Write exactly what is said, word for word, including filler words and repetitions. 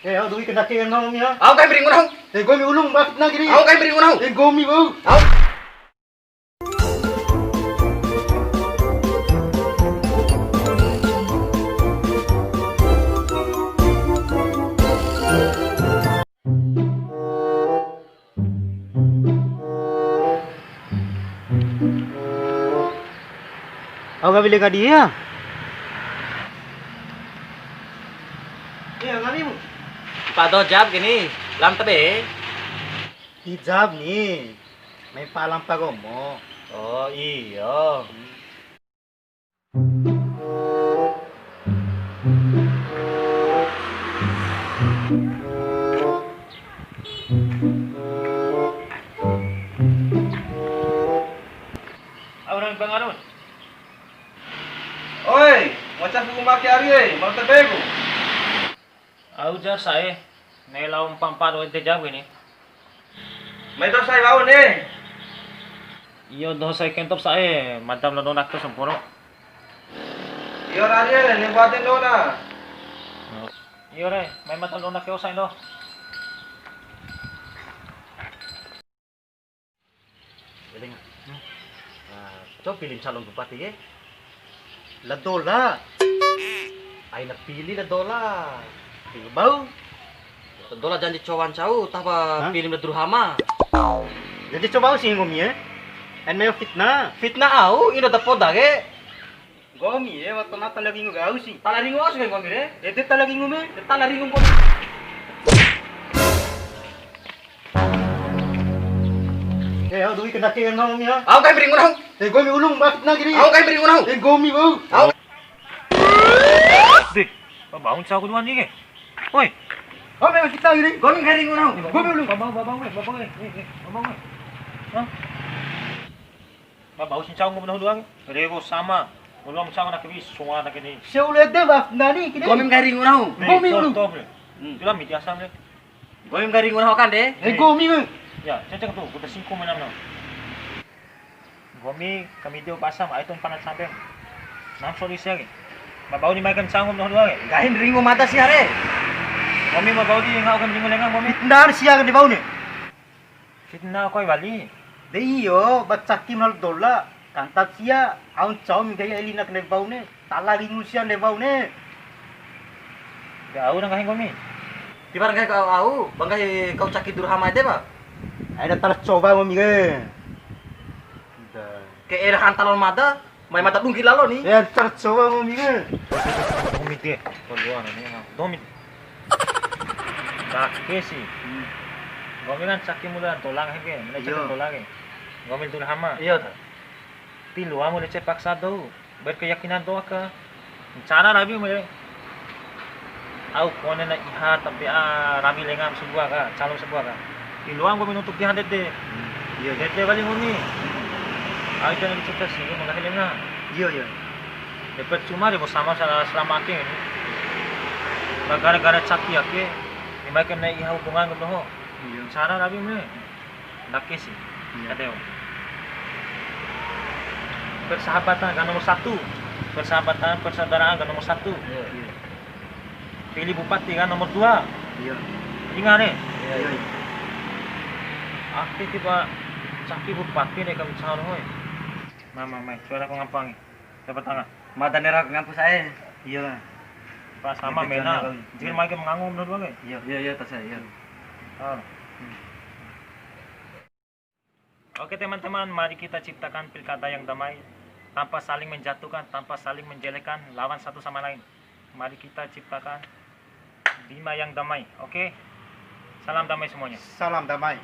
Eh, au dui kena ke no mi ha. Au kai beringun au. Eh, nggomi ulung ba fitnah gini. Au kai beringun au. Eh, nggomi bau. Au. Au gawi lenga dia? Iya, ngarimu. Mpado jab gini, lam tabe. Hijab ni, mai palam pagomo. Oh, iyo. Au nang bangarun. Oi, ngoca fu'u make ari e, mau tebegu. Au ja sa'e, ne'e lao mpa-mpa doho ede jawi ni. Mai doho sa'e wa'u ni. Iyo, doho sa'e kentop sa'e, mada ma lao dona ake sampuru. Iyo, ra ari e, ni buatin dona. Iyo re, mai mada ma lao dona ake sa'e doho. Eling. Hmm. Nah, coba pilih calon bupati ke. La Dola. Aina pilih La Dola. Pilih bau. La Dola janji cowa ncau, tapa pilih La Durhama. Janji cowa bau si nggomi e. Aina mai fitnah. Fitnah au, indo da poda ke. Nggomi e, waktu na tala ringu gau si. Tala ringu au si nggomi re. Ede tala ringu me. Tala ringu nggomi. Eh, au dui kena ke nggomi ha. Au kai beringun au. Eh, nggomi ulung ba fitnah gini. Au kai beringun au. Eh, nggomi bau. Au. Deh, ba bau ncau ku duan ni ke. Woi. Au me fitnah gini. Nggomi kai ringun au. Nggomi ulung. Ba bau, ba bau, ba bau, eh, eh, ba bau, eh. Hah? Ba bau si ncau nggomi nahu dua ke? Rewo sama. Nggomi ncau na ke bis, soa na ke ni. Seule de ba nani kini. Nggomi nggahi ringu nahu. Nggomi ulu. Top, top, le. Hmm. Itulah miti asam, le. Nggomi nggahi ringu nahu kan de? Eh, nggomi ke. Ya, cecek tu, kuda singko menam nahu. Nggomi kami dio pasam, ai tun panat sampe. Nam sori sia ke. Ba bau ni mai kan ncau nggomi nahu dua ke? Nggahi ringu mada sia re. Nggomi ba bau di ngau kan ringu lenga nggomi. Ndar sia ke di bau ni. Fitnah koi wali. De iyo, ba caki mena La Dola, kantap sia, au ncau nggahi elina kande bau ne, tala ringu sia kande bau ne. De au na nggahi nggomi. Tiwara nggahi kau au, ba nggahi kau caki Durhama ede ba. Aina tala coba nggomi ke. Ke era hantalon mada. Mai mata dungki lalo ni. Ya, tercoba nggomi ke. Domi de, keluar ni. Domi. Kake si. Hmm. Nggomi kan caki mula dolang heke, mula caki dolang ke. Nggomi Durhama. Iya, ta. Ti loa mu dece paksa dou. Berkeyakinan dou aka. Ncara rawi mu de. Au kone na iha tabe'a rawi lenga ma sabua ka, calon sabua ka. Di loa nggomi nuntu kiha ndede. Iya, iya. Ndede wali nggomi. Au jana cerita si nggomi nggahi lenga. Iya, iya. Ya percuma de, bo sama sala-, selama ake ni. Ba gara-gara caki ake, ni mai ke na iha hubungan nggomi doho. Iya. Ncara rawi mu de. Ndake si. Iya. Kadeo. Persahabatan kan nomor satu. Persahabatan, persaudaraan kan nomor satu. Iya, iya. Pilih bupati kan nomor dua. Iya. Ingat ni? Iya, iya. Ake tiba caki bupati ni kami calon, hoi. Mama, mai, suara pengampang. Siapa tangan? Mada nera ngampu sa'e. Iya. Pas sama mena. Jir mai ke mengangu menurut bang, eh? Iya. Iya, iya, tas saya, iya. Ah. Hmm. Oke, teman-teman, mari kita ciptakan pilkada yang damai, tanpa saling menjatuhkan, tanpa saling menjelekkan lawan satu sama lain. Mari kita ciptakan Bima yang damai, oke? Salam damai semuanya. Salam damai.